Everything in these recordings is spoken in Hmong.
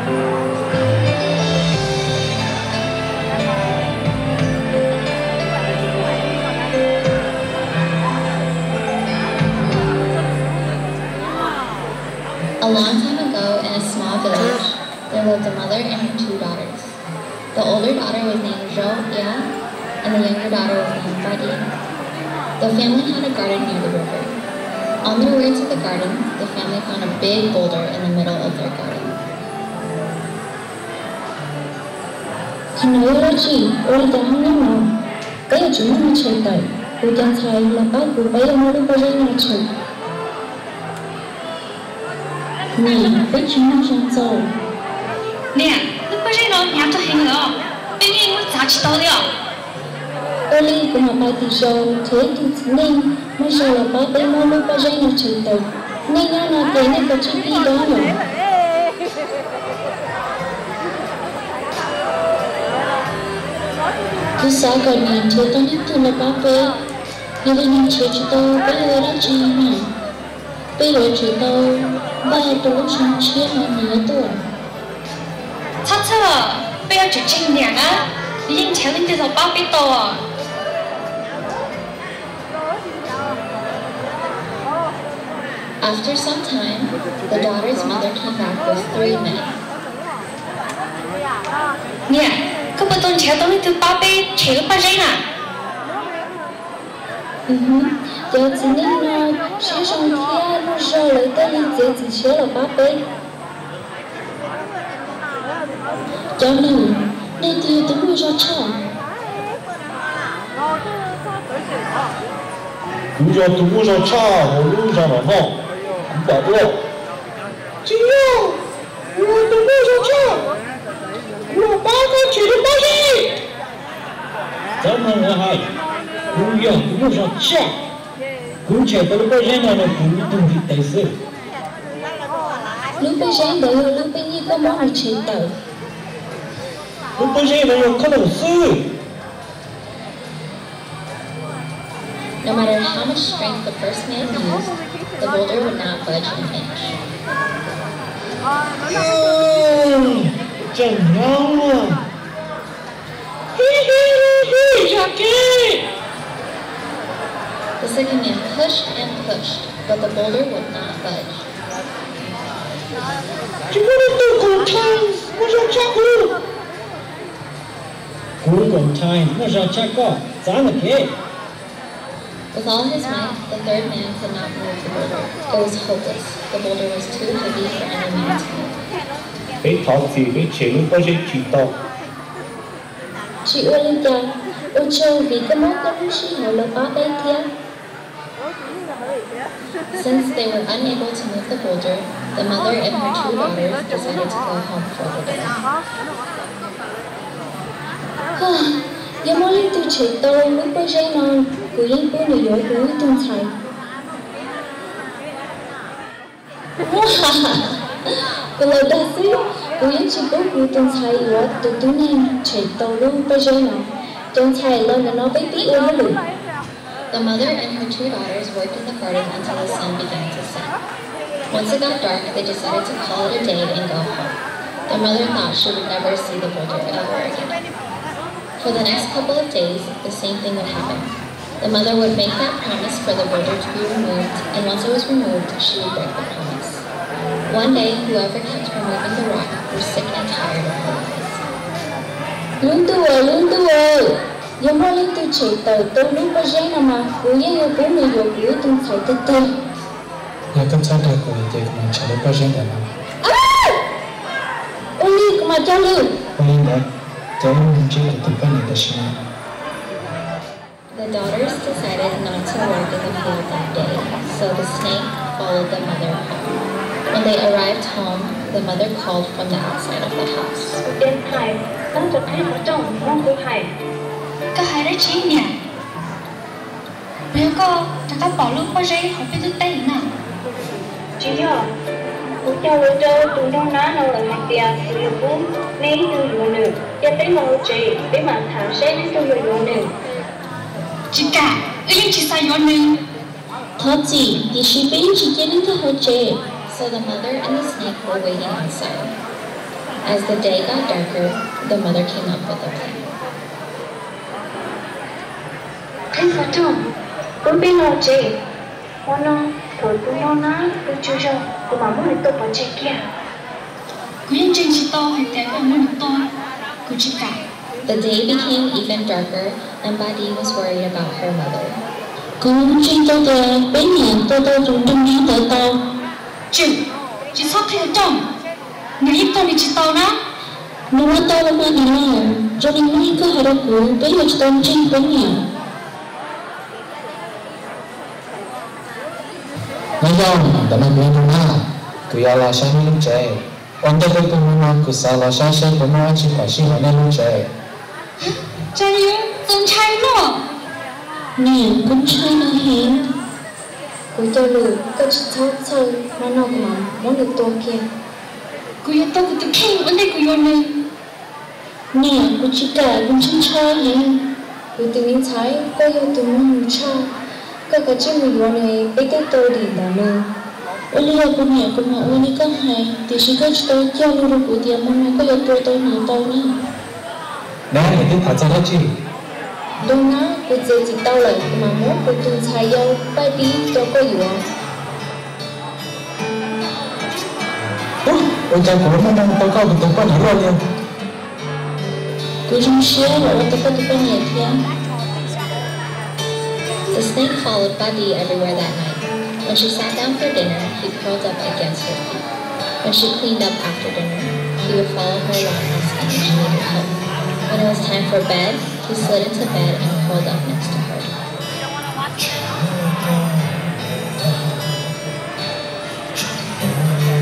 A long time ago, in a small village, there lived a mother and her two daughters. The older daughter was named Zhao Ya, and the younger daughter was named Fadi. The family had a garden near the river. On their way to the garden, the family found a big boulder in the middle of their garden. Qhov no yog dab tsi? Ua li cas ho nyob no? Peb yuav tsum muaj tshem tawm. Kuv cov ntxhais los pab kuv, peb yuav muab lub pob zeb no tshem. Niam, peb tsis muaj zog txaus. Niam, lub pob zeb no hnyav tuag heev lawm, peb yeej muab txav tsis tau li os. Ua li kuv mam pais tim zos nrhiav ib tug txiv neej muaj zog los pab peb muab lub pob zeb no tshem tawm. Nej nyob no ces nej kav tsij pib dob yom. Kuv xav kom niam nrhiav tau ib tug los pab peb, yog li nws nrhiav tsis tau peb yuav ua dab tsi na? Peb yuav tsum tau npaj rau lub xyoo tshiab no nws yuav tuaj. Txhob txhawj, peb yuav tsum tseg niam na, nws yeej nrhiav leej twg los pab peb tau. After some time, the daughter's mother came back with three men. Niam, koj puas tau nrhiav tau leej twg pab peb tshem lub pob zeb na? Cov txiv neej no siab zoo thiab muaj zog, lawv thiaj li txiav txim siab los pab peb. Cov nus, nej twg yog tus muaj zog tshaj? Kuv yog tus muaj zog tshaj hauv lub zos no, kuv pom dua. Tsis yog, kuv yog tus muaj zog tshaj, kuv los pab koj tshem lub pob zeb. Txhob mloog lawv hais, kuv yog tus muaj zog tshaj, kuv tshem tau lub pob zeb no rau kuv ib tug ntiv tes xwb. Lub pob zeb ntawd yog lub peb nyiaj koj muab nws tshem tawm. Lub pob zeb ntawd yog khob noom xwb. No matter how much strength the first man used, the boulder would not budge an inch. Tseem nyob. Hi hi hi hi, zam kev. The second man pushed and pushed, but the boulder would not budge. Tsis muaj leej twg koom tais muaj zog tshaj kuv. Kuv koom tais muaj zog tshaj koj, txav ntawm kev. With all his might, the third man could not move the boulder. It was hopeless. The boulder was too heavy for any man to move. Peb thov txim, peb tshem lub pob zeb tsis tau. Tsis ua li cas, ua tsaug vim koj muab koj lub sij hawm los pab peb thiab. Since they were unable to move the boulder, the mother and her two daughters decided to go home for the day. Yog muaj leej twg tshem tau lub pob zeb no, kuv yeej pub nws yuav kuv ib tug ntxhais. Kuv los dag xwb, kuv yeej tsis pub kuv tus ntxhais yuav tus tib neeg tshem tau lub pob zeb no. Cov ntxhais, los ntawm no peb pib ua hauj lwm. The mother and her two daughters worked in the garden until the sun began to set. Once it got dark, they decided to call it a day and go home. The mother thought she would never see the boulder ever again. For the next couple of days, the same thing would happen. The mother would make that promise for the boulder to be removed, and once it was removed, she would break the promise. One day, whoever kept removing the rock grew sick and tired of her lies. Lub ntuj aw, lub ntuj aw, yog muaj leej twg tshem tawm tau lub pob zeb no mas kuv yeej yuav pub nws yuav kuv ib tug ntxhais tiag tiag. Yog koj txhob dag kuv ces kuv mam tshem lub pob zeb ntawm no. Ua li kuv mam cog lus. Ua li ntawd, cov ub mus ntsib kuv tus poj niam tam sim no. The daughters decided not to work in the field that day, so the snake followed the mother home. When they arrived home, the mother called from the outside of the house. Kuv tus ntxhais, nyob rau pem qhov rooj, mloog kuv hais. Koj hais dab tsi niam? Puas yog koj rov qab pom lub pob zeb hauv peb lub teb na? Tsis yog, kuv cog lus rau tus nraug nab no lawm hais tias kuv yuav pub neb ib tug yuav nws. Cia peb mus hauv tsev, peb mam tham seb leej twg yuav yuav nws. Tsis kam, wb yeej tsis xav yuav nws. Thov txim, tiam sis peb yeej tsis cia leej twg hauv tsev. So the mother and the snake were waiting outside. As the day got darker, the mother came up with a plan. Qhib xov tooj, pub peb los tsev. Hmo no thaum tus no na pw tsaug zog, kuv mam muab nws tua pov tseg kiag. Kuv yeej ntseeg tsis tau hais tias koj muab nws tua, kuv tsis kam. The day became even darker, and Paj Dij was worried about her mother. Kuv ntseeg tau tias peb niam tua tau tus nraug nyab ntawd tau. Tswm, tsis txhob qhia coj, nws yeej tua nws tsis tau na. Nws ua tau los mas niam lawm, zoo li hnub koj hais rau kuv, peb yuav tsis tau ntseeg peb niam. Nyob zoo, ntawm no kuv yog Nug Nab, kuv yuav los saib nej lub tsev. Ua ntej peb pw hmo no kuv xav los saib seb puas muaj dab tsi phom sij hawm nej lub tsev. Tsa li, txaus ntshai no. Niam, kuv ntshai nws heev. Kuv cog lus, koj tsis txhob txhawj, hmo no kuv mam muab nws tua kiag. Kuv yuav tua kuv tus kheej ua ntej kuv yuav nws. Niam, kuv tsis kam, kuv ntshai ntshai heev. Kuv tus me ntxhais, koj yog tus muag nws tshaj, koj kav tsij mus yuav nws, peb thiaj tau dim ntawm nws. Ua li los kuv niam, kuv mam ua li koj hais, tiam sis koj tsis tau cog lus rau kuv tias hmo no koj yuav tua tau nws tau na. Neb niam twb tham txog dab tsi? Dua na, kuv txiav txim tau lawm, kuv mam muab kuv tus ntxhais yau Paj Dij rau koj yuav. Ua cas kuv muaj hmoo tau koj tus poj niam luaj li. Kuv zoo siab los ua tau koj tus poj niam thiab. The snake followed Paj Dij everywhere that night. When she sat down for dinner, he curled up against her feet. When she cleaned up after dinner, he would follow her around asking if she needed help. When it was time for bed, he slid into bed and curled up next to her.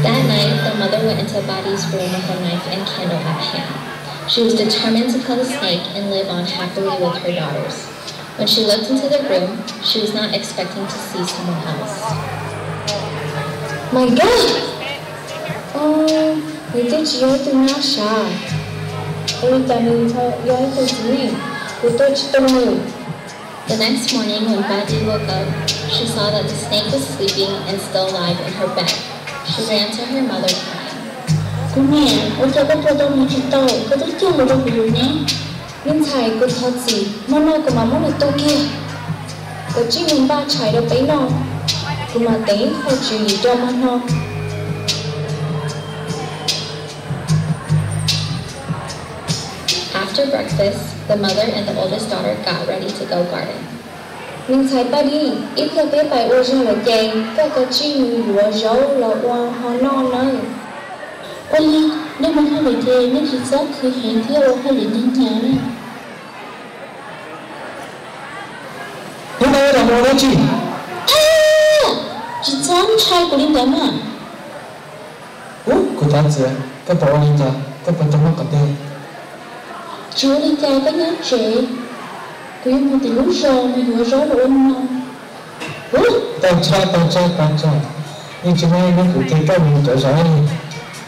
That night, the mother went into Paj Dij's room with a knife and candle at hand. She was determined to kill the snake and live on happily with her daughters. When she looked into the room, she was not expecting to see someone else. My God! Nws twb tsis yog ib tug nab sav, ua li cas nws ho yog ib tug txiv neej? Kuv tua tsis tau nws. The next morning, when Paj Dij woke up, she saw that the snake was sleeping and still alive in her bed. She ran to her mother, crying. Kuv niam, ua cas koj tua tau nws tsis tau, koj twb cog lus rau kuv lawm ne? Me ntxhais, kuv thov txim, hmo no kuv mam muab nws tua kiag. Kav tsij mus npaj tshais rau peb noj, kuv mam tev qho tswv yim rau hmo no. After breakfast, the mother and the oldest daughter got ready to go garden. Me ntxhais Paj Dij, ib pliag peb pais ua zog lawm ces koj kav tsij mus yuav zaub los ua hmo noj nawb. Ua li, nej mus hauj lwm ces nej tsis txhob khwv heev thiab ua hauj lwm hnyav hnyav na. Hnub no yog mus ua dab tsi? Tsis txhob ntshai kuv li ntawd mas. Ub, kuv thov txim, koj puas ua li cas, koj puas tau mob qhov twg? Tsis ua li cas, koj nyob tsev, kuv yuav mus tim lub zos mus yuav zaub los ua hmo no. Ub, tau tshaj, tau tshaj, tau tshaj. Yeej tsis muaj leej twg kuv thiab koj mus cov zaub li.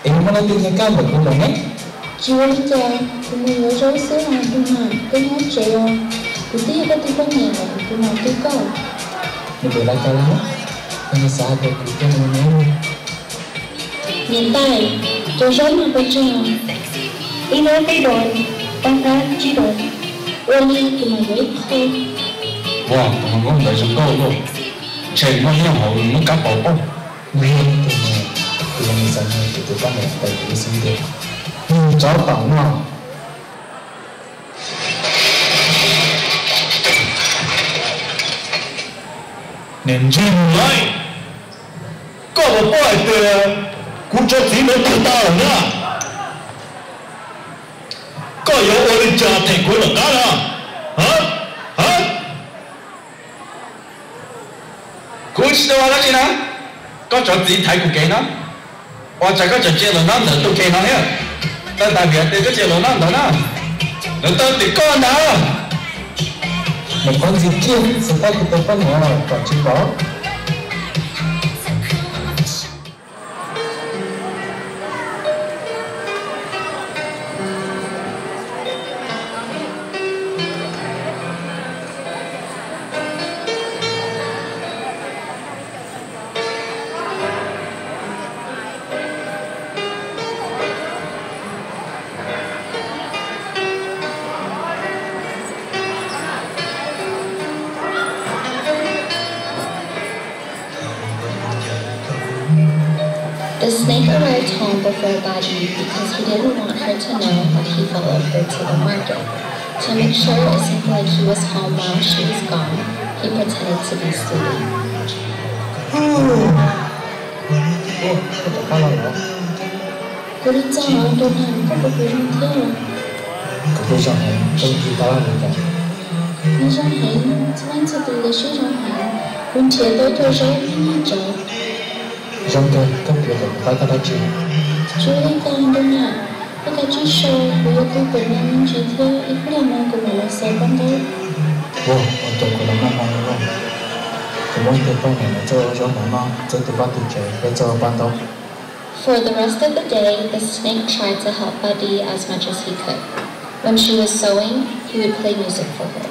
Es muaj leej twg nrog koj ntawm kuv lawm ne? Tsis ua li cas, kuv mus yuav zaub xwb os, tus mas koj nyob tsev os. Kuv twb yog koj tus poj niam lawm, kuv mam twv koj. Nws pem los cas lawm? Koj nws xav hais tias kuv coj nws mus neb. Niam tais, cov zaub no pes tsawg? Ib zaub peb dos, paj ntab tsib dos. Ua li kuv mam yuav ib qho. Ua, tus hluas nkauj ntawd zoo nkauj luaj, ntshe muaj ib yam hauv nws lub kab paus pob. Nws yog tus, kuv yog nws txom nyem, kuv tus poj niam pes kuv lub xub ntiag. Nws tsov tom no. Niam ntxawg Laib, koj puas paub hais tias kuv cov txiv ntawd tuag tas lawm na? Koj yuav ua li cas them kuv lawm qab no? Kuv tsis tau ua dab tsi na, koj cov txiv thaiv kuv kev no. Ua cas koj tseem cia lawv nyob ntawm tus ke no thiab? Tau tas vim tias koj cia lawv nyob ntawd na, lawv tau tim koj ntag. Mus qhuav ntxiv kiag, xav tab kuv tus poj niam los kom tsis pom. The snake arrived home before Badi because he didn't want her to know that he followed her to the market. To make sure it seemed like he was home while she was gone, he pretended to be sleeping. Kuv li txog los nrog nag koj puas pom zoo thiab? Kuv pom zoo heev, koj mus tab laj li cas? Nws zoo heev, txhua leej txhua tus nkawd siab zoo heev. Kuv nrhiav tau cov zaub nyob tsev. Zoo kawg, koj piav kom kuv paub koj dab tsi? Tsis ua li cas nrog nag, koj kav tsij so, kuv yuav pw pem no me ntsis thiab ib pliag no kuv mam los xaws paj ntaub. Ua, ua cas kuv los noj hmo no lauj? Kuv muab ib tug poj niam mus txawj ua zaub mov noj, txawj tu paj tu tsev thiab txawj ua paj ntaub. For the rest of the day, the snake tried to help Buddy as much as he could. When she was sewing, he would play music for her.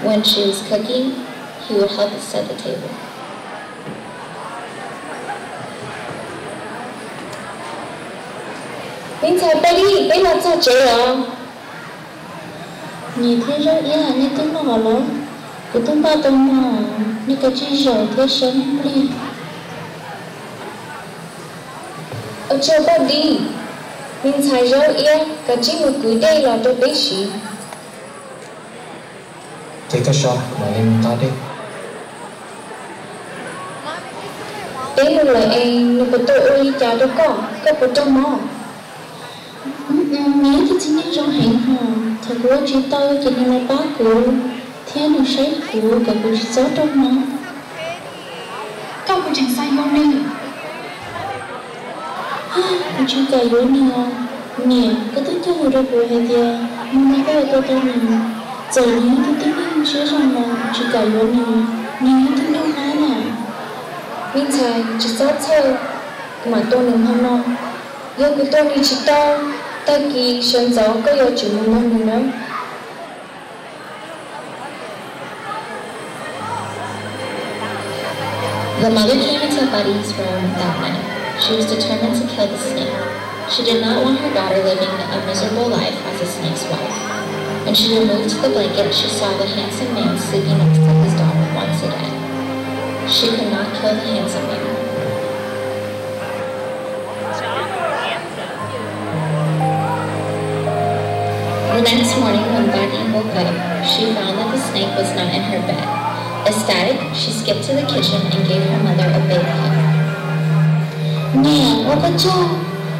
When she was cooking, he would help set the table. Me ntxhais Buddy, peb los txog tsev los. Niam thiab Zaub Iab, nej twb noj los? Kuv twb npaj tau no, nej kav tsij zaum thiab saib ib pliag. Ua tsaug Buddy, me ntxhais Zaub Iab, kav tsij mus kwv dej los rau peb siv. Ces koj so, mam li mus nqa dej. Peb mus lawm es nws puas tau ua li cas rau koj, koj puas raug mob? Nws yog ib tug txiv neej zoo heev hos, thaum kuv ua tsis tau ces nws los pab kuv thiab nws saib kuv kom kuv tsis txhob raug mob. Koj puas tseem xav yuav nws? Kuv tsis kam yuav nws os. Niam, koj twb cog lus rau kuv hais tias hnub no koj yuav tua tau nws. Txawm nws yog tus tib neeg siab zoo los kuv tsis kam yuav nws, nws yog tus nraug nab na. Me ntxhais, tsis txhob txhawj, kuv mam tua nws hmo no. Yog kuv tua nws tsis tau, tag kis sawv ntxov koj yuav tsum mus nrog nws nawb. The mother came into Buddy's room that night. She was determined to kill the snake. She did not want her daughter living a miserable life as a snake's wife. When she removed the blanket, she saw the handsome man sleeping next to his daughter once again. She could not kill the handsome man. The next morning, when Badi woke up, she found that the snake was not in her bed. Ecstatic, she skipped to the kitchen and gave her mother a big hug. Niam, ua koj tsaug,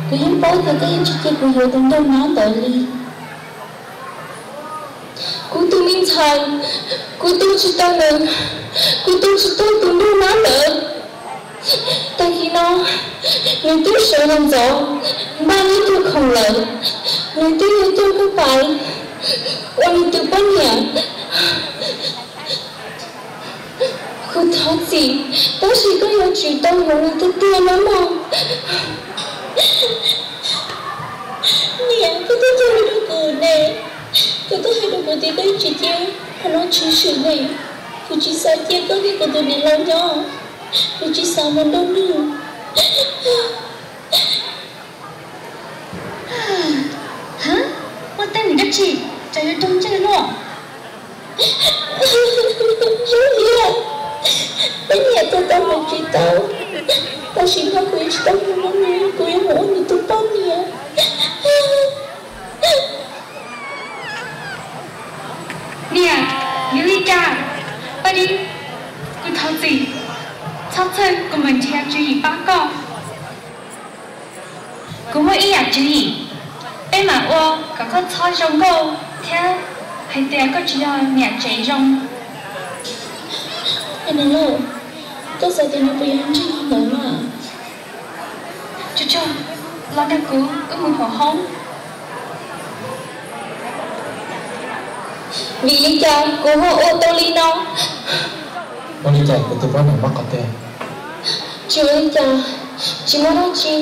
kuv yeej paub tias koj yeej tsis cia kuv yuav tus nraug nab ntawd li. Kuv tus me ntxhais, kuv tua tsis tau nws, kuv tua tsis tau tus nraug nab ntawd. Tag kis no, nws twb sawv los ntxov npaj ib tug khoom lawm, nws twb yuav coj koj pais ua nws tus poj niam. Kuv thov txim, tab sis koj yuav tsum tau yuav nws tiag tiag nawb mog. Niam, koj twb cog lus rau kuv ne, koj twb hais rau kuv tias koj yuav tsis cia qhov no tshwm sim ne. Kuv tsis xav cia koj thiab kuv tus niam laus nyob, kuv tsis xav mus nrog nws. Ha, muaj teeb meem dab tsi, cas yuav raug ntsej luaj? Zaub Iab, peb niam tua tau nws tsis tau, tam sim no kuv yuav tsis tau mus nrog nws, kuv yuav mus ua nws tus poj niam. Niam, yuav li cas? Paj Dib, kuv thov txim, txhob txhawj, kuv mam nrhiav tswv yim pab koj. Kuv muaj ib yam tswv yim, peb mam ua kom koj txhob zoo nkauj thiab hais tias koj tsis yog niam tsev zoo. Niam lauj, koj xav tias nws puas yog ntseeg li ntawd mas? Tsuag tsuag, los nrog kuv wb mus hauv hoob. Vim li cas kuv ho ua tau li no? Ua li cas kuv tus poj niam mob qhov twg? Tsis ua li cas, tsis muaj dab tsi.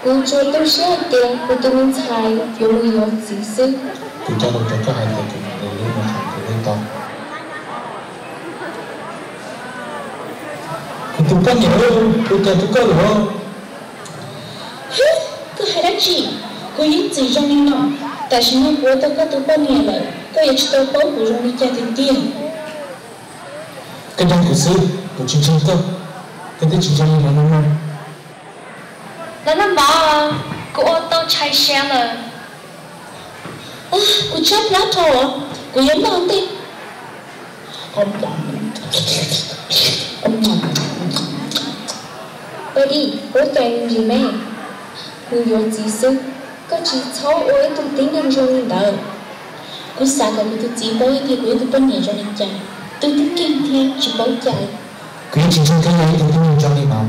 Kuv tsuas tu siab hais tias kuv tus me ntxhais yuav mus yuav txiv xwb. Kuv cog lus rau koj hais tias kuv mam li mus tham kuv neeg tau. Kuv tus poj niam, kuv cog rau koj lus. Koj hais dab tsi? Kuv yeej txwm zoo li no, tam sim no kuv ua tau koj tus poj niam lawm, koj yuav tsis tau paub kuv zoo li cas tiag tiag. Koj dag kuv xwb, kuv tsis ntseeg koj, koj twb tsis ntseeg li no no. Los noj mov, kuv ua tau tshais siav lawm. Kuv tshaib plab dhau, kuv yuav noj ntej. Ua li, huab cais me ntsis me, kuv yuav txiv xwb, koj tsis txhob ua ib tug tib neeg zoo li ntawd. Kuv xav kom kuv tus txiv paub tias kuv yog tus poj niam zoo li cas, tus twb keej thiab tsis paub cai. Kuv yeej tsis ntseeg koj yog ib tug tib neeg zoo li no.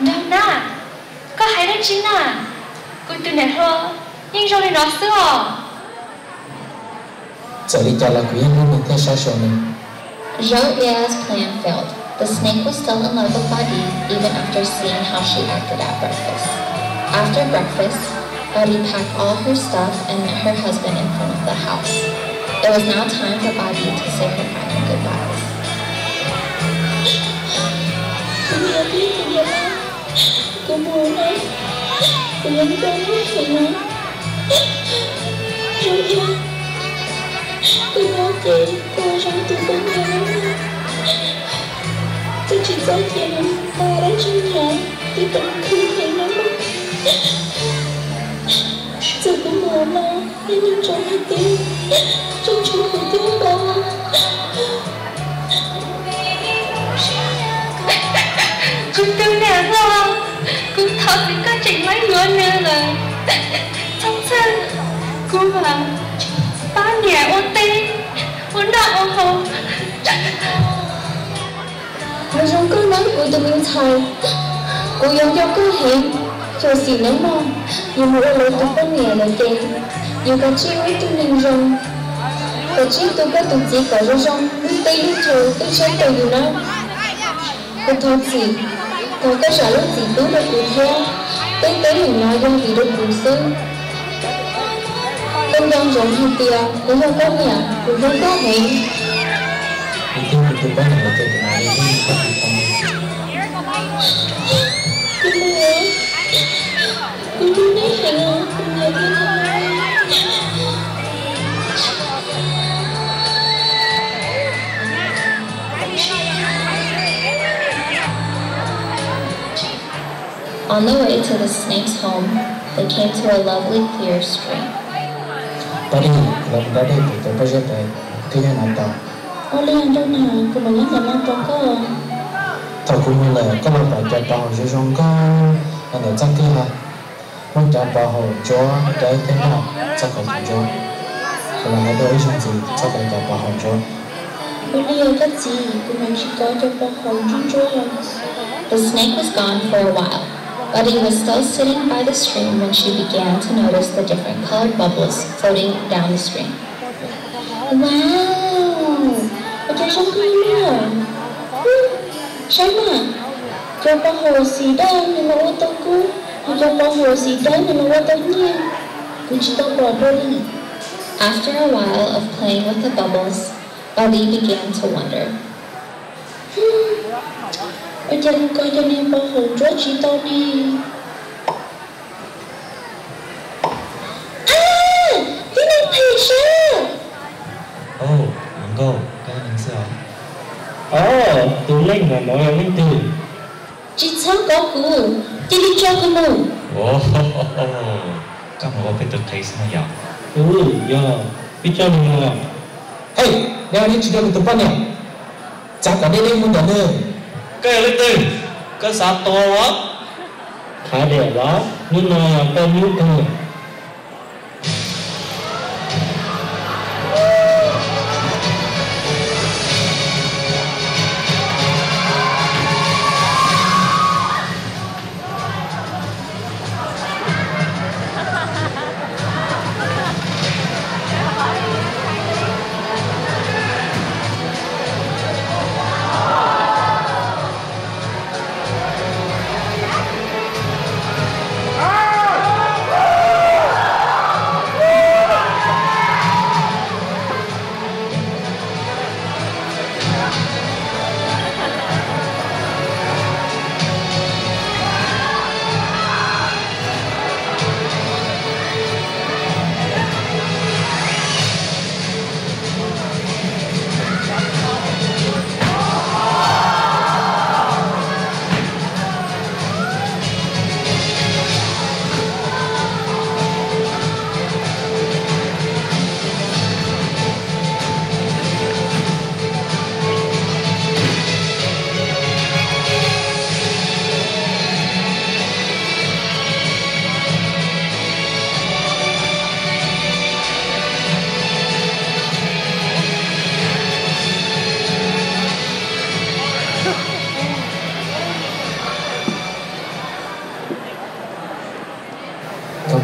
Nraug Nab, koj hais dab tsi na? Kuv tus niam hluas yeej zoo li no xwb os. Txawm li cas los kuv yeej hlub nws thiab saib xyuas nws. Joia's plan failed. The snake was still in love with Badi even after seeing how she acted at breakfast. After breakfast, Badi packed all her stuff and met her husband in front of the house. It was now time for Badi to say her final goodbyes. Kuv mus no, kuv yuav nco nej heev no. Zoo yog koj nyob ces koj zoo tus poj niam no. Koj tsis txhob cia nws ua dab tsi nyiam, twb tau khwv heev no. Txawm kuv mus no, nej nyob tso hais tias tseem tshuav kuv thiab npawg. Kuv tus niam hluas, kuv thov txim koj tseem laib yuav nws lawm. Txhob txhawj, kuv mam pab niam ua teb ua noj ua haus. Nyob zoo koj nawb kuv tus me ntxhais, kuv yuav nco koj heev. Xyoo xim neej no yus mus ua lawv tus poj niam lawm ces yus kav tsij ua ib tug neeg zoo, kav tsij tu koj tus txiv kom zoo zoo, lub teb lub chaw twb tshaib rau yus nawb. Kuv thov txim, thov koj zam lub txim hlub rau kuv thiab. Peb teeb meem no yog vim rau kuv xwb. Koj nco ntsoov hais tias kuv yog koj niam, kuv hlub koj heev. Kuv thiab kuv tus poj niam lawm ces kuv mam li hlub koj tsis tau. Kuv hlub, kuv hlub nej heev os, kuv niam thiab kuv txiv. On the way to the snake's home, they came to a lovely clear stream. Pab dej, lawv mus da dej pem cov pob zeb pem, twb yog no tau. Ua li os nraug nag, kuv mam nyob ntawm no tos koj. Thaum kuv mus lawm koj los pom cov pov haum zoo zoo nkauj los ntawm txoj kev, muaj cov pov haum ntsuab, cov ib teg noj txog kaum tawm ntsuab. Kuv los hais dua ib zaug ntxiv txog cov pov haum ntsuab. Ua li os koj txiv, kuv mam tsis kov cov pov haum ntsuab ntsuab. The snake was gone for a while, but he was still sitting by the stream when she began to notice the different colored bubbles floating down the stream. Wow, ua cas zoo nkauj li os. Saib mas, cov pov haum xim dawb nws mas ua tau kub, ho cov pov haum xim dawb nws mas ua tau nyiaj. Kuv tsis tau pom dua li. After a while of playing with the bubbles, Badi began to wonder. Ua cas kuv kov cov niag pov haum ntsuab tsis tau li? Ab, tib neeg phem sav! Au, hluas nkauj, koj yog neeg xwb os? Au, tus neeg mos mos yog leej twg? Tsis txhob kov kuv, cia li tso kuv mus. Koj mus ua peb tus qhev xwb no yom? Yog, peb coj nws mus. Hej, nej ua dab tsi rau kuv tus poj niam? Txav kom deb deb mus ntawm nws. Koj yog leej twg? Koj xav tuag los? Thov diam los, hnub no koj nyuaj kawg.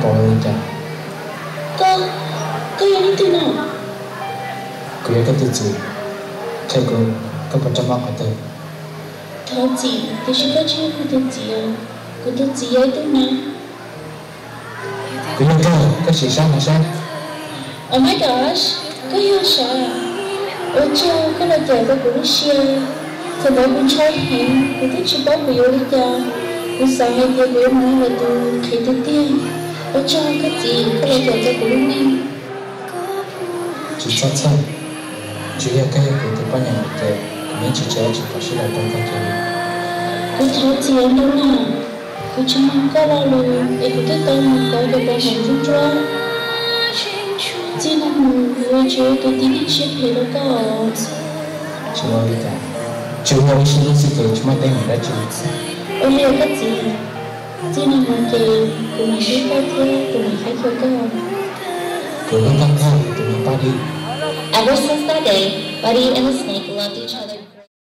Ua li cas? Koj, koj yog leej twg no? Kuv yog koj tus txiv. Qhia kuv, koj puas rov mab qhov twg? Thov txim, tiam sis koj tsis yog kuv tus txiv. Kuv tus txiv yog ib tug nab. Kuv yog koj, koj sim saib no saib. Oh my gosh, koj yog sav? Ua tsaug koj los cawm tau kuv lub siab. Thaum ntawd kuv ntshai heev, kuv twb tsis paub kuv yuav ua li cas. Kuv xav hais tias kuv yuav mus ua tus qhev tiag tiag. Ua tsaug koj txiv, koj los cawm tau kuv lub neej. Tsis txhob txhawj, tsuas yog koj yog kuv tus poj niam lawm ces kuv yeej tsis tsis tsis pom sij hawm rau koj kiag li. Kuv thov txim ntau na, kuv tsis mloog koj lo lus es kuv twb tau mus kov cov pov haum ntsuab ntsuab. Txij no mus kuv yuav tsum ua tus tib neeg siab phem rau koj. Tsis ua li cas, tsis ua ib sib hlub xwb ces tsis muaj teeb meem dab tsi. Ua li os koj txiv, txij no mus ces kuv mam hlub koj thiab kuv mam qhaib xyuas koj. Kuv hlub koj thiab kuv tus me Buddy. Ever since that day, Buddy and the snake loved each other.